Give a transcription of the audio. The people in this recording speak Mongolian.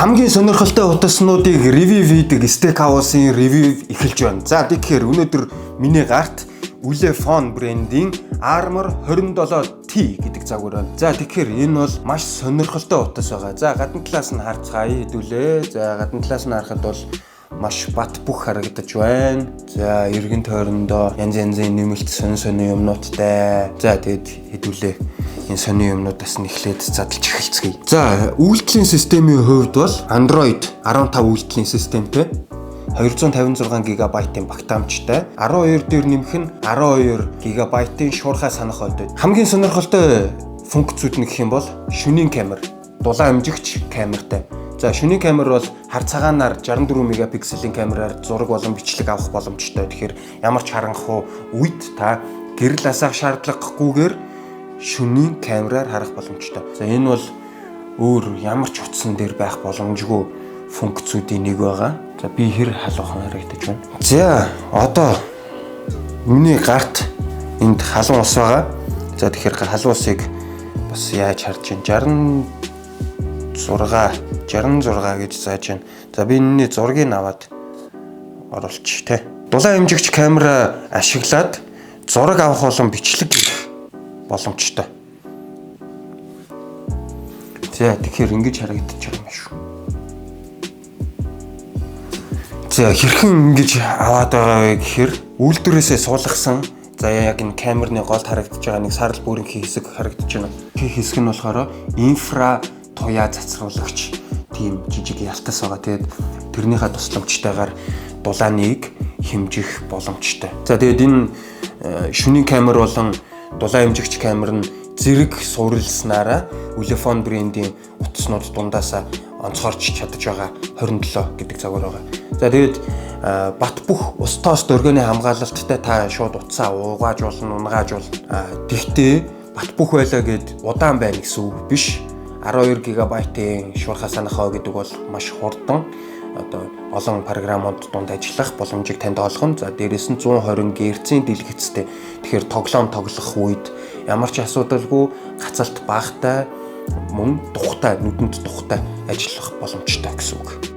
Хамгийн сонирхолтой утаснуудыг review хийдэг Steak House-ын review эхэлж байна. За, тэгэхээр өнөөдөр миний гарт Ulefone брендийн Armor 27T гэдэг загвар байна. За, тэгэхээр энэ бол маш сонирхолтой утас байгаа. За, гадна талаас нь харцгаая хэдүүлээ. За, гадна талаас нь харахад бол маш бат бөх харагдаж байна. За, эргэн тойрондоо янз янзын нэмэлт сонин сонин юмнуудтай. За, тэгэд хэдүүлээ энэ сонин юмнуудаас нь эхлээд задлж эхэлцгээе. За, үйлдлийн системийн хувьд бол Android 15 үйлдлийн системтэй, 256 ГБ-ын багтаамжтай, 12 дээр нэмэх нь 12 ГБ-ын шуурхай санах ойтой. Хамгийн сонирхолтой функцүүд нь гэх юм бол шөнийн камер, дулаан хэмжигч камертай. За, шөнийн камер бол хар цагаанаар 64 мегапикселийн камераар зураг болон бичлэг авах боломжтой. Тэгэхээр ямар ч харанхуй үед та гэрэл асаах шаардлагагүйгээр шөнийн камераар харах боломжтой. За, энэ бол өөр ямар ч утсан дээр байх боломжгүй функцүүдийн нэг байгаа. За, би хэр халуухан харагдаж байна. За, одоо миний гарт энд халуун ус байгаа. За, тэгэхээр халуун усыг бас яаж харж байна? 66 66 гэж зааж байна. За, би энэний зургийг аваад оруулчих те. Дулаан хэмжигч камера ашиглаад зураг авах болон бичлэг хийх боломжтой. За, тэгэхээр ингэж харагдаж байгаа юм шүү. За, хэрхэн ингэж аваад байгаа вэ гэхээр үйлдвэрээсээ суулгасан, за, яг энэ камерны голд харагдаж байгаа нэг сарал бүрэнхий хэсэг харагдаж байна. Хэсэг нь болохоор инфра туяа цацруулагч тийм жижиг ялтас байгаа. Тэгээд тэрнийхээ тусламжтайгаар дулааныг хэмжих боломжтой. За, тэгээд энэ шөнийн камер болон дулаан хэмжигч камер нь зэрэг суурилснараа Ulefone брендийн утаснууд дундаасаа онцгойрч чадаж байгаа 27 гэдэг загвар байгаа. За, тэгээд бат бөх ус тоос дөргөний хамгаалалттай, та шууд утсаа уугааж болно, унгааж болно. Тэгтээ бат бөх байлаа гэд удаан байна гэсэн үг биш. 12 ГБ-ын шуурхай санах ой гэдэг бол маш хурдан, одоо олон програмууд дунд ажиллах боломжийг танд олгоно. За, дээрэс нь 120 Гц-ийн дэлгэцтэй. Тэгэхээр тоглоом тоглох үед ямар ч асуудалгүй, гацалт багатай, мөн тухтай, нүдэнд тухтай ажиллах боломжтой гэсэн үг.